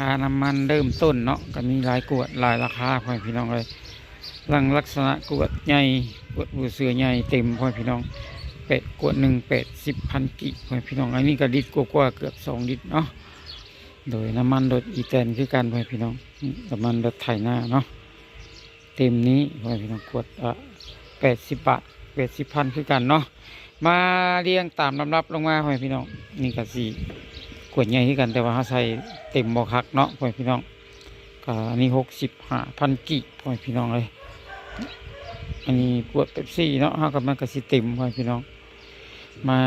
ຄ່ານ້ຳມັນເລີ່ມຕົ້ນເນາະ ກໍມີຫຼາຍກວດ ຫຼາຍລາຄາ ພໍ່ແມ່ພີ່ນ້ອງເອີຍ. ຫຼັງລັກສະນະກວດໃຫຍ່ ກວດຫົວເສືອໃຫຍ່ເຕັມ ພໍ່ແມ່ພີ່ນ້ອງ ແປະ ກວດໜຶ່ງແປດສິບພັນກີບ ພໍ່ແມ່ພີ່ນ້ອງ. ອັນນີ້ກໍລິດກວ່າໆ ເກືອບສອງລິດເນາະ. ໂດຍນ້ຳມັນລົດອີແຕນຄືກັນ ພໍ່ແມ່ພີ່ນ້ອງ ນ້ຳມັນລົດໄຖນາເນາະ. ເຕັມນີ້ ພໍ່ແມ່ພີ່ນ້ອງ ກວດ ເອີ ແປດສິບບາດ ແປດສິບພັນຄືກັນເນາະ. ມາລຽງຕາມລຳດັບລົງມາ ພໍ່ແມ່ພີ່ນ້ອງ. ນີ້ກໍຊິກວດໃຫຍ່ຄືກັນ ແຕ່ວ່າເຮົາໃສ່ເຕັມບໍ່ຄັກເນາະ ພໍ່ແມ່ພີ່ນ້ອງ. ກໍອັນນີ້ຫົກສິບຫ້າພັນກີບ ພໍ່ແມ່ພີ່ນ້ອງເອີຍ. ອັນນີ້ກວດເປັບຊີເນາະ ເຮົາກໍມັນກໍຊິເຕັມ ພໍ່ແມ່ພີ່ນ້ອງ. ມາ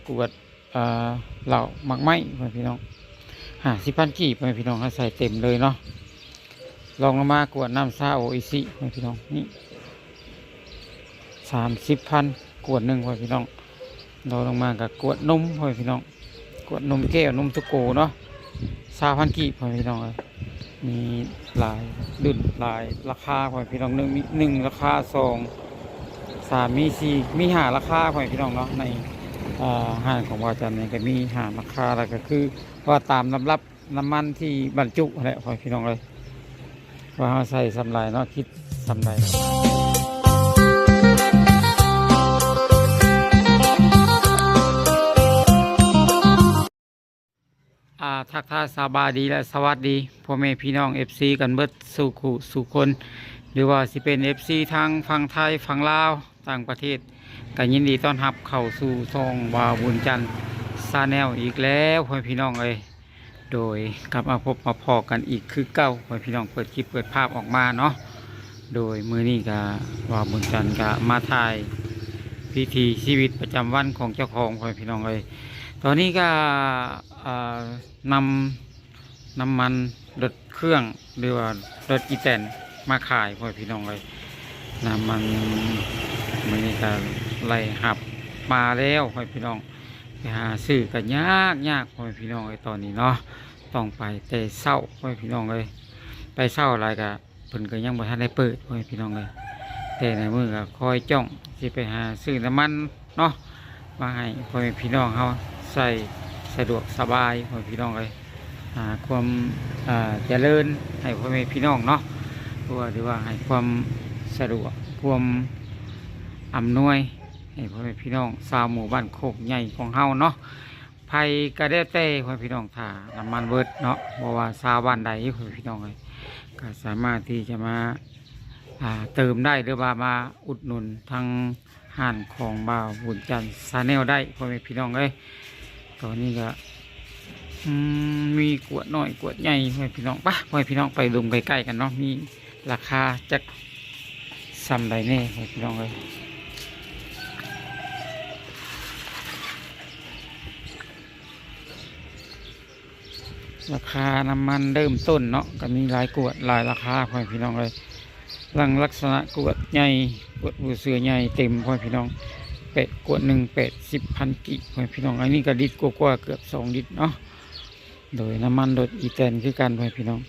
ກວດ ອ່າ ເຫຼົ້າໝາກໄມ້ ພໍ່ແມ່ພີ່ນ້ອງ ຫ້າສິບພັນກີບ ພໍ່ແມ່ພີ່ນ້ອງ ເຮົາໃສ່ເຕັມເລີຍເນາະ. ລອງລົງມາກວດນ້ຳຊາໂອອິຊິ ພໍ່ແມ່ພີ່ນ້ອງ ນີ້ສາມສິບພັນ ກວດໜຶ່ງ ພໍ່ແມ່ພີ່ນ້ອງ. ລອງລົງມາກໍກວດນົມ ພໍ່ແມ່ພີ່ນ້ອງ ກວດນົມແກ້ວ ນົມໂຕໂກເນາະ ຊາວພັນກີບ ພໍ່ແມ່ພີ່ນ້ອງເອີຍ. ມີຫຼາຍລຸ້ນຫຼາຍລາຄາ ພໍ່ແມ່ພີ່ນ້ອງ ໜຶ່ງມີ ໜຶ່ງລາຄາ ສອງ ສາມ ມີສີ່ ມີຫ້າລາຄາ ພໍ່ແມ່ພີ່ນ້ອງເນາະ. ໃນ ເອີ ຮ້ານຂອງບ່າວຈັນນີ້ກໍມີຫ້າລາຄາ ແລ້ວກໍຄືວ່າຕາມລຳດັບນ້ຳມັນທີ່ບັນຈຸຫັ້ນແຫຼະ ພໍ່ແມ່ພີ່ນ້ອງເອີຍ ວ່າເຮົາໃສ່ສ່ຳໃດເນາະ ຄິດສ່ຳໃດ. ອ່າ ທັກທາຍສະບາຍດີ ແລະ ສະຫວັດດີພໍ່ແມ່ພີ່ນ້ອງ ເອັຟຊີ ກັນເບິດສູ່ຄູ່ສູ່ຄົນ ຫຼືວ່າຊິເປັນ ເອັຟຊີ ທາງຝັ່ງໄທ ຝັ່ງລາວ ຕ່າງປະເທດ ກໍຍິນດີຕ້ອນຮັບເຂົ້າສູ່ຊ່ອງບ່າວບຸນຈັນ Channel ອີກແລ້ວ ພໍ່ແມ່ພີ່ນ້ອງເອີຍ. ໂດຍກັບມາພົບມາພໍ້ກັນອີກຄືເກົ່າ ພໍ່ແມ່ພີ່ນ້ອງ ເປີດຄລິບເປີດພາບອອກມາເນາະ. ໂດຍມື້ນີ້ກໍບ່າວບຸນຈັນກໍມາຖ່າຍວິຖີຊີວິດປະຈຳວັນຂອງເຈົ້າຂອງ ພໍ່ແມ່ພີ່ນ້ອງເອີຍ. ຕອນນີ້ກໍ ເອີ ນຳ ນ້ຳມັນລົດເຄື່ອງ ຫຼືວ່າລົດອີແຕນມາຂາຍ ພໍ່ແມ່ພີ່ນ້ອງເອີຍ. ນ້ຳມັນມື້ນີ້ກໍໄດ້ຮັບມາແລ້ວ ພໍ່ແມ່ພີ່ນ້ອງ. ໄປຫາຊື້ກໍຍາກໆ ພໍ່ແມ່ພີ່ນ້ອງເອີຍ ຕອນນີ້ເນາະ. ຕ້ອງໄປແຕ່ເຊົ້າ ພໍ່ແມ່ພີ່ນ້ອງເອີຍ. ໄປເຊົ້າຫຼາຍກໍ ເພິ່ນກໍຍັງບໍ່ທັນໄດ້ເປີດ ພໍ່ແມ່ພີ່ນ້ອງເອີຍ. ແຕ່ລະມື້ກໍຄອຍຈ້ອງ ຊິໄປຫາຊື້ນ້ຳມັນເນາະ ມາໃຫ້ພໍ່ແມ່ພີ່ນ້ອງເຮົາໃຊ້ສະດວກສະບາຍ ພໍ່ແມ່ພີ່ນ້ອງເອີຍ. ຫາຄວາມ ເອີ ຈະເລີນໃຫ້ພໍ່ແມ່ພີ່ນ້ອງເນາະ ຫຼືວ່າ ຫຼືວ່າໃຫ້ຄວາມສະດວກ ຄວາມອຳນວຍໃຫ້ພໍ່ແມ່ພີ່ນ້ອງຊາວໝູ່ບ້ານໂຄກໃຫຍ່ຂອງເຮົາເນາະ. ໃຜກໍແລ້ວແຕ່ ພໍ່ແມ່ພີ່ນ້ອງ ຖ້ານ້ຳມັນເບິດເນາະ ບໍ່ວ່າຊາວບ້ານໃດ ພໍ່ແມ່ພີ່ນ້ອງເອີຍ ກໍສາມາດທີ່ຈະມາ ອ່າ ເຕີມໄດ້ ຫຼືວ່າມາອຸດໜູນທາງຮ້ານຂອງບ່າວບຸນຈັນ Channel ໄດ້ ພໍ່ແມ່ພີ່ນ້ອງເອີຍ. ຕອນນີ້ກໍ ອືມ ມີກວດນ້ອຍກວດໃຫຍ່ ພໍ່ແມ່ພີ່ນ້ອງ. ໄປ ພໍ່ແມ່ພີ່ນ້ອງ ໄປເບິ່ງໃກ້ໆກັນເນາະ ມີ ລາຄາຈັກສ່ຳໃດແດ່ ພີ່ນ້ອງເອີຍ. ລາຄານ້ຳມັນເລີ່ມຕົ້ນເນາະ ກໍມີຫຼາຍກວດ ຫຼາຍລາຄາ ພໍ່ແມ່ພີ່ນ້ອງເອີຍ. ຫຼັງລັກສະນະກວດໃຫຍ່ ກວດຫົວເສືອໃຫຍ່ເຕັມ ພໍ່ແມ່ພີ່ນ້ອງ ແປະ ກວດໜຶ່ງແປດສິບພັນກີບ ພໍ່ແມ່ພີ່ນ້ອງ. ອັນນີ້ກໍລິດກວ່າໆ ເກືອບສອງລິດເນາະ. ໂດຍນ້ຳມັນລົດອີແຕນຄືກັນ ພໍ່ແມ່ພີ່ນ້ອງ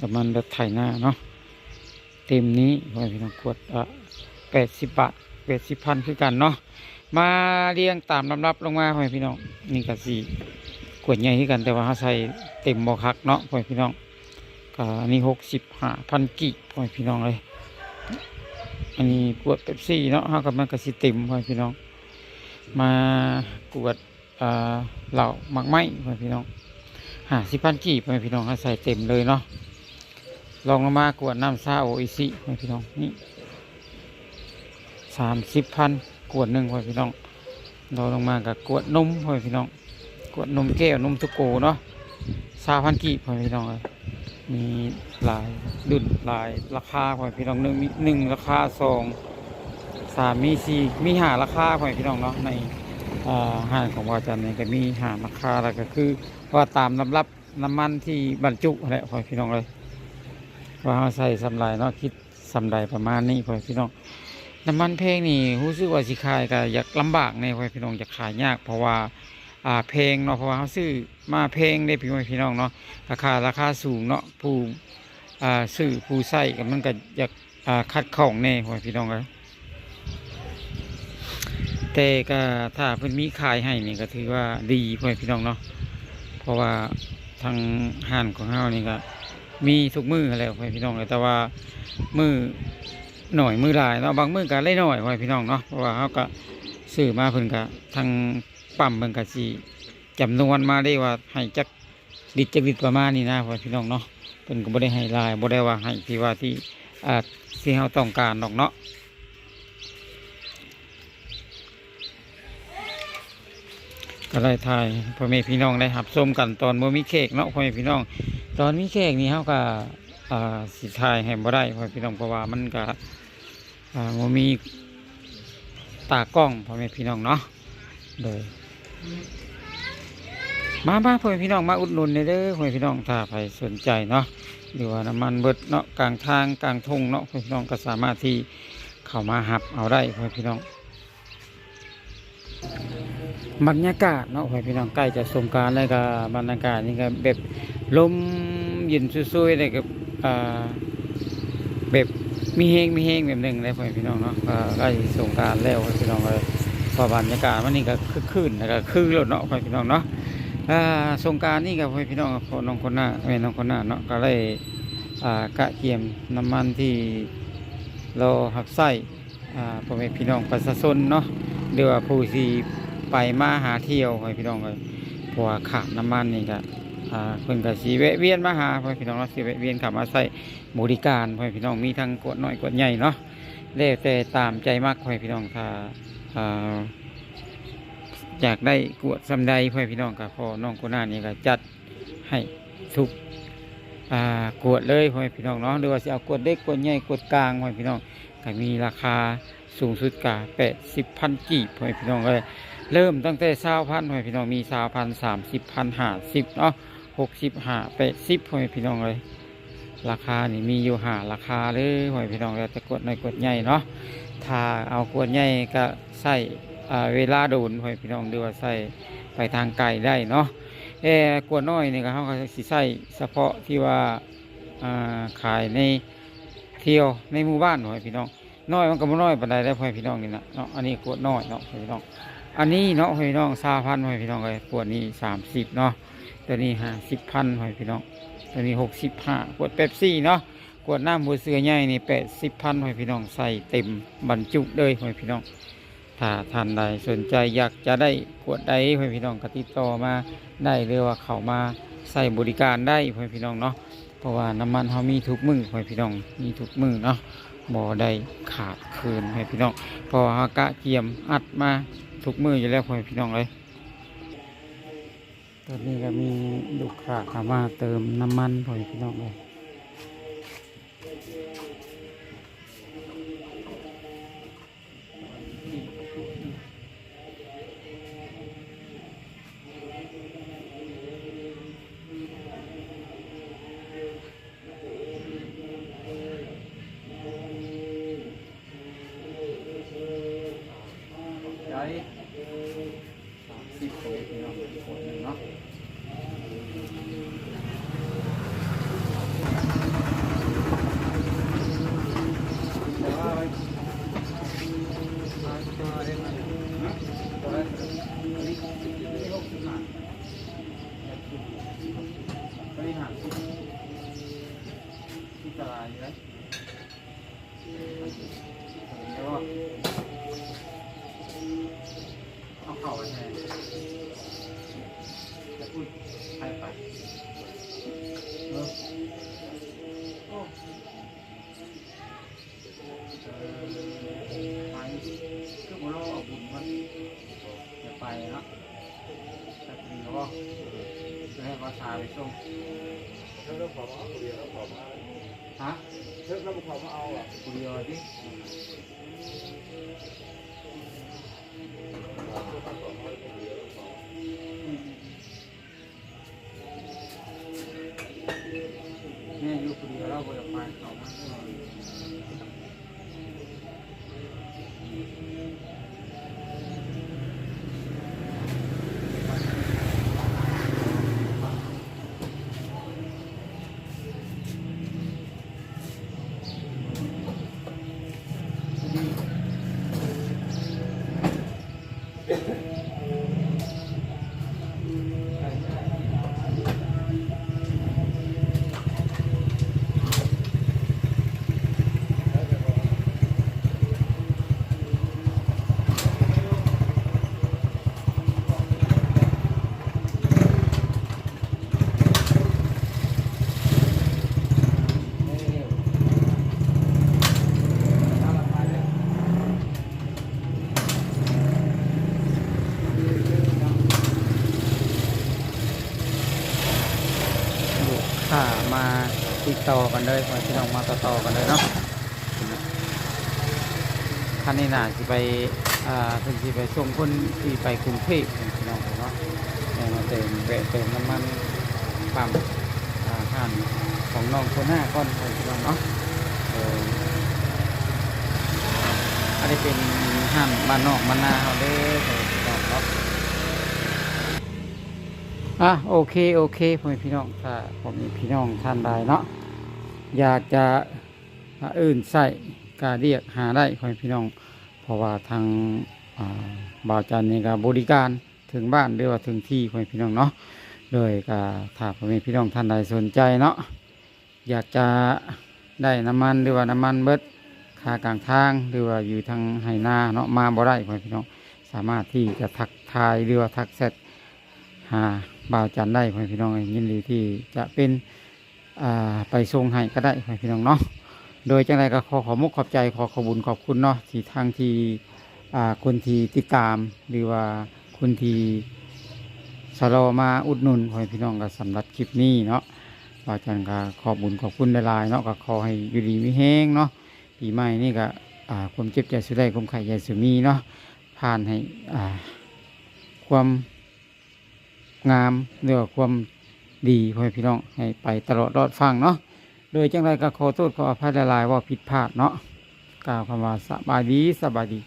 ນ້ຳມັນລົດໄຖນາເນາະ. ເຕັມນີ້ ພໍ່ແມ່ພີ່ນ້ອງ ກວດ ເອີ ແປດສິບບາດ ແປດສິບພັນຄືກັນເນາະ. ມາລຽງຕາມລຳດັບລົງມາ ພໍ່ແມ່ພີ່ນ້ອງ. ນີ້ກໍຊິກວດໃຫຍ່ຄືກັນ ແຕ່ວ່າເຮົາໃສ່ເຕັມບໍ່ຄັກເນາະ ພໍ່ແມ່ພີ່ນ້ອງ. ກໍອັນນີ້ຫົກສິບຫ້າພັນກີບ ພໍ່ແມ່ພີ່ນ້ອງເອີຍ. ອັນນີ້ກວດເປັບຊີເນາະ ເຮົາກໍມັນກໍຊິເຕັມ ພໍ່ແມ່ພີ່ນ້ອງ. ມາກວດ ອ່າ ເຫຼົ້າໝາກໄມ້ ພໍ່ແມ່ພີ່ນ້ອງ ຫ້າສິບພັນກີບ ພໍ່ແມ່ພີ່ນ້ອງ ເຮົາໃສ່ເຕັມເລີຍເນາະ. ລອງລົງມາກວດນ້ຳຊາໂອອິຊິ ພໍ່ແມ່ພີ່ນ້ອງ ນີ້ສາມສິບພັນ ກວດໜຶ່ງ ພໍ່ແມ່ພີ່ນ້ອງ. ລອງລົງມາກໍກວດນົມ ພໍ່ແມ່ພີ່ນ້ອງ ກວດນົມແກ້ວ ນົມໂຕໂກເນາະ ຊາວພັນກີບ ພໍ່ແມ່ພີ່ນ້ອງເອີຍ. ມີຫຼາຍລຸ້ນຫຼາຍລາຄາ ພໍ່ແມ່ພີ່ນ້ອງ ໜຶ່ງມີ ໜຶ່ງລາຄາ ສອງ ສາມ ມີສີ່ ມີຫ້າລາຄາ ພໍ່ແມ່ພີ່ນ້ອງເນາະ. ໃນ ເອີ ຮ້ານຂອງບ່າວຈັນນີ້ກໍມີຫ້າລາຄາ ແລ້ວກໍຄືວ່າຕາມລຳດັບນ້ຳມັນທີ່ບັນຈຸຫັ້ນແຫຼະ ພໍ່ແມ່ພີ່ນ້ອງເອີຍ ວ່າເຮົາໃສ່ສ່ຳໃດເນາະ ຄິດສ່ຳໃດ ປະມານນີ້ ພໍ່ແມ່ພີ່ນ້ອງ. ນ້ຳມັນແພງນີ້ຮູ້ສຶກວ່າຊິຂາຍກໍຢາກລຳບາກແດ່ ພໍ່ແມ່ພີ່ນ້ອງ ຢາກຂາຍຍາກ ເພາະວ່າ ອ່າ ແພງເນາະ ເພາະວ່າເຮົາຊື້ມາແພງເດ້ ພີ່ນ້ອງເນາະ ລາຄາ ລາຄາສູງເນາະ. ຜູ້ ອ່າ ຊື້ຜູ້ໃຊ້ກໍມັນກໍຢາກ ອ່າ ຂັດຂ້ອງແດ່ ພໍ່ແມ່ພີ່ນ້ອງເອີຍ. ແຕ່ກໍຖ້າເພິ່ນມີຂາຍໃຫ້ນີ້ກໍຖືວ່າດີ ພໍ່ແມ່ພີ່ນ້ອງເນາະ ເພາະວ່າ ທາງຮ້ານຂອງເຮົານີ້ກໍມີທຸກມື້ແຫຼະ ພໍ່ແມ່ພີ່ນ້ອງ, ແຕ່ວ່າມື້ໜ້ອຍມື້ຫຼາຍເນາະ, ບາງມື້ກໍໄດ້ໜ້ອຍ ພໍ່ແມ່ພີ່ນ້ອງເນາະ, ເພາະວ່າເຮົາກໍຊື້ມາ ເພິ່ນກໍ ທາງປ້ຳເພິ່ນກໍຊິຈຳນວນມາເດ້ ວ່າໃຫ້ຈັກລິດຈັກລິດປະມານນີ້ນະ ພໍ່ແມ່ພີ່ນ້ອງເນາະ. ເພິ່ນກໍບໍ່ໄດ້ໃຫ້ຫຼາຍ ບໍ່ໄດ້ວ່າໃຫ້ທີ່ວ່າທີ່ ອ່າ ທີ່ເຮົາຕ້ອງການດອກເນາະ. ກໍໄດ້ຖ່າຍໃຫ້ພໍ່ແມ່ພີ່ນ້ອງໄດ້ຮັບຊົມກັນຕອນບໍ່ມີແຂກເນາະ ພໍ່ແມ່ພີ່ນ້ອງ. ຕອນມີແຂກນີ້ເຮົາກໍ ອ່າ ຊິຖ່າຍໃຫ້ບໍ່ໄດ້ ພໍ່ແມ່ພີ່ນ້ອງ, ເພາະວ່າມັນກໍ ອ່າ ບໍ່ມີຕາກ້ອງ ພໍ່ແມ່ພີ່ນ້ອງເນາະ. ໂດຍ ມາໆ ພໍ່ແມ່ພີ່ນ້ອງ ມາອຸດໜູນແດ່ເດີ ພໍ່ແມ່ພີ່ນ້ອງ, ຖ້າໃຜສົນໃຈເນາະ ຫຼືວ່ານ້ຳມັນເບິດເນາະ ກາງທາງກາງທົ່ງເນາະ ພໍ່ແມ່ພີ່ນ້ອງ ກໍສາມາດທີ່ເຂົ້າມາຮັບເອົາໄດ້ ພໍ່ແມ່ພີ່ນ້ອງ. ບັນຍາກາດເນາະ ພໍ່ແມ່ພີ່ນ້ອງ, ໃກ້ຈະສົງການແລ້ວ ກໍບັນຍາກາດນີ້ກໍແບບລົມເຢັນຊຸຍໆ ແລ້ວກໍ ອ່າ ແບບມີແຮງ ມີແຮງແບບໜຶ່ງເດ້ ພໍ່ແມ່ພີ່ນ້ອງເນາະ. ກໍໃກ້ສົງການແລ້ວ ພໍ່ແມ່ພີ່ນ້ອງເອີຍ, ເພາະບັນຍາກາດມັນນີ້ກໍຄຶກຄື້ນ ແລ້ວກໍຄືໂລດເນາະ ພໍ່ແມ່ພີ່ນ້ອງເນາະ. ອ່າ ສົງການນີ້ກໍ ພໍ່ແມ່ພີ່ນ້ອງ ພໍ່ນ້ອງຄົນໜ້າ ແມ່ນ້ອງຄົນໜ້າເນາະ ກໍໄດ້ ອ່າ ກະກຽມນ້ຳມັນທີ່ລໍຮັບໃຊ້ ອ່າ ພໍ່ແມ່ພີ່ນ້ອງປະຊາຊົນເນາະ ຫຼືວ່າຜູ້ທີ່ໄປມາຫາທ່ຽວ ພໍ່ແມ່ພີ່ນ້ອງເອີຍ, ເພາະວ່າຂາດນ້ຳມັນນີ້ກະ ອ່າ ເພິ່ນກະຊິແວະວຽນມາຫາ ພໍ່ແມ່ພີ່ນ້ອງເນາະ, ຊິແວະວຽນເຂົ້າມາໃຊ້ບໍລິການ ພໍ່ແມ່ພີ່ນ້ອງ, ມີທັງຂວດນ້ອຍຂວດໃຫຍ່ເນາະ ແລ້ວແຕ່ຕາມໃຈມັກ ພໍ່ແມ່ພີ່ນ້ອງ. ຖ້າ ອ່າ ຢາກໄດ້ຂວດສ່ຳໃດ ພໍ່ແມ່ພີ່ນ້ອງ, ກະພໍ່ນ້ອງຄົນໜ້ານີ້ກະຈັດ ໃຫ້ທຸກ ອ່າ ຂວດເລີຍ ພໍ່ແມ່ພີ່ນ້ອງເນາະ, ຫຼືວ່າຊິເອົາຂວດເລັກ ຂວດໃຫຍ່ ຂວດກາງ ພໍ່ແມ່ພີ່ນ້ອງ, ກໍມີລາຄາສູງສຸດກໍແປດສິບພັນກີບ ພໍ່ແມ່ພີ່ນ້ອງເອີຍ. ເລີ່ມຕັ້ງແຕ່ຊາວພັນ ພໍ່ແມ່ພີ່ນ້ອງ, ມີຊາວພັນ ສາມສິບພັນ ຫ້າສິບເນາະ ຫົກສິບ ຫ້າ ແປດສິບ ພໍ່ແມ່ພີ່ນ້ອງເອີຍ. ລາຄານີ້ມີຢູ່ຫ້າລາຄາເລີຍ ພໍ່ແມ່ພີ່ນ້ອງ, ແລ້ວແຕ່ຂວດນ້ອຍຂວດໃຫຍ່ເນາະ. ຖ້າເອົາຂວດໃຫຍ່ກໍໃຊ້ ອ່າ ເວລາດົນ ພໍ່ແມ່ພີ່ນ້ອງ, ຫຼືວ່າໃຊ້ໄປທາງໄກໄດ້ເນາະ. ແຕ່ຂວດນ້ອຍນີ້ກໍ ເຮົາກໍຊິໃຊ້ສະເພາະທີ່ວ່າ ອ່າ ຂາຍໃນທ່ຽວໃນໝູ່ບ້ານ ພໍ່ແມ່ພີ່ນ້ອງ. ນ້ອຍມັນກໍບໍ່ນ້ອຍປານໃດເດ້ ພໍ່ແມ່ພີ່ນ້ອງ, ນີ້ນະເນາະ, ອັນນີ້ຂວດນ້ອຍເນາະ ພໍ່ແມ່ພີ່ນ້ອງ. ອັນນີ້ເນາະ ພໍ່ແມ່ພີ່ນ້ອງ, ຊາວພັນ ພໍ່ແມ່ພີ່ນ້ອງເອີຍ, ຂວດນີ້ສາມສິບເນາະ, ຕົວນີ້ຫ້າສິບພັນ ພໍ່ແມ່ພີ່ນ້ອງ, ຕົວນີ້ຫົກສິບຫ້າ. ຂວດເປັບຊີເນາະ, ຂວດນ້ຳຫົວເສືອໃຫຍ່ນີ້ແປດສິບພັນ ພໍ່ແມ່ພີ່ນ້ອງ, ໃສ່ເຕັມບັນຈຸເລີຍ ພໍ່ແມ່ພີ່ນ້ອງ. ຖ້າທ່ານໃດສົນໃຈຢາກຈະໄດ້ຂວດໃດ ພໍ່ແມ່ພີ່ນ້ອງ ກໍຕິດຕໍ່ມາໄດ້ ຫຼືວ່າເຂົ້າມາໃຊ້ບໍລິການໄດ້ ພໍ່ແມ່ພີ່ນ້ອງເນາະ. ເພາະວ່ານ້ຳມັນເຮົາມີທຸກມື້ ພໍ່ແມ່ພີ່ນ້ອງ, ມີທຸກມື້ເນາະ, ບໍ່ໄດ້ຂາດເຂີນ ພໍ່ແມ່ພີ່ນ້ອງ, ເພາະວ່າເຮົາກະກຽມອັດມາທຸກມື້ຢູ່ແລ້ວ ພໍ່ແມ່ພີ່ນ້ອງເອີຍ. ຕອນນີ້ກໍມີລູກຄ້າເຂົ້າມາເຕີມນ້ຳມັນ ພໍ່ແມ່ພີ່ນ້ອງເອີຍ. ໃຈ ສາມສິບ ເລີຍພີ່ນ້ອງ ຄົນໜຶ່ງເນາະ. ເອົາເຂົ້າໄວ້ໃສ່ ແລ້ວປຸ້ນ ໃສ່ໄປ ເອີ ໂອ້ ເອີ ໄປ ຄືບໍ່ລໍເອົາບຸນມັນ ຢ່າໄປເນາະ. ຈັກດີແລ້ວບໍ່? ເອີ ໃຫ້ວ່າສາໄປສົ່ງ ເທິກແລ້ວເຂົາມາເອົາ ເຂົາມາ ຮະ? ເທິກແລ້ວເຂົາມາເອົາ ຜູ້ດຽວຕິ? ອືມ ອືມ ອືມ ແມ່ນຢູ່ ຜູ້ດຽວລາວບໍ່ຢາກໄປ ເຂົາມາເອົາ. ຖ້າມາຕິດຕໍ່ກັນເລີຍ ພໍ່ແມ່ພີ່ນ້ອງ ມາຕໍ່ໆກັນເລີຍເນາະ. ຄັນນີ້ໜ້າຊິໄປ ອ່າ ເພິ່ນຊິໄປສົ່ງຄົນທີ່ໄປກຸງເທບ ພີ່ນ້ອງເນາະ. ແມ່ນວ່າເຕີມ ແວະເຕີມນ້ຳມັນປ້ຳ ອ່າ ຮ້ານຂອງນ້ອງໂຄໜ້າກ່ອນ ພີ່ນ້ອງເນາະ. ໂດຍ ອັນນີ້ເປັນຮ້ານບ້ານນອກບ້ານນາເຮົາເດີ ພີ່ນ້ອງເນາະ. ອ່ະ ໂອເຄ ໂອເຄ ພໍ່ແມ່ພີ່ນ້ອງ ຖ້າພໍ່ແມ່ພີ່ນ້ອງທ່ານໃດເນາະ ຢາກຈະ ອ່າ ອື່ນໃຊ້ກະລຽກຫາໄດ້ ພໍ່ແມ່ພີ່ນ້ອງ ເພາະວ່າທາງ ອ່າ ບ່າວຈັນນີ້ກະບໍລິການເຖິງບ້ານ ຫຼືວ່າເຖິງທີ່ ພໍ່ແມ່ພີ່ນ້ອງເນາະ. ໂດຍກະຖ້າພໍ່ແມ່ພີ່ນ້ອງທ່ານໃດສົນໃຈເນາະ ຢາກຈະໄດ້ນ້ຳມັນ ຫຼືວ່ານ້ຳມັນເບິດຄາກາງທາງ ຫຼືວ່າຢູ່ທາງໄຮ່ນາເນາະ ມາບໍ່ໄດ້ ພໍ່ແມ່ພີ່ນ້ອງ ສາມາດທີ່ຈະທັກທາຍ ຫຼືວ່າທັກແຊັດຫາບ່າວຈັນໄດ້ ພໍ່ແມ່ພີ່ນ້ອງເອີຍ. ຍິນດີທີ່ຈະເປັນ ອ່າ ໄປສົ່ງໃຫ້ກໍໄດ້ ພໍ່ແມ່ພີ່ນ້ອງເນາະ. ໂດຍຈັ່ງໃດກໍຂໍຂອບມຸກຂອບໃຈ ຂໍຂອບບຸນຂອບຄຸນເນາະ ທີ່ທາງທີ່ ອ່າ ຄົນທີ່ຕິດຕາມ ຫຼືວ່າຄົນທີ່ຊະລໍມາອຸດໜູນ ພໍ່ແມ່ພີ່ນ້ອງ. ກໍສຳລັບຄລິບນີ້ເນາະ ບ່າວຈັນກໍຂອບບຸນຂອບຄຸນຫຼາຍໆເນາະ. ກໍຂໍໃຫ້ຢູ່ດີມີແຮງເນາະ ປີໃໝ່ນີ້ກໍ ອ່າ ຄວາມເຈັບຢ່າສູ່ໄດ້ ຄວາມໄຂ້ຢ່າສູ່ມີເນາະ ຜ່ານໃຫ້ ອ່າ ຄວາມ ງາມ ຫຼືວ່າຄວາມດີ ພໍ່ແມ່ພີ່ນ້ອງ ໃຫ້ໄປຕະຫຼອດລອດຝັ່ງເນາະ. ໂດຍຈັ່ງໃດກໍຂໍໂທດຂໍອະໄພຫຼາຍໆ ເວົ້າຜິດພາດເນາະ. ກ່າວຄຳວ່າສະບາຍດີ ສະບາຍດີ.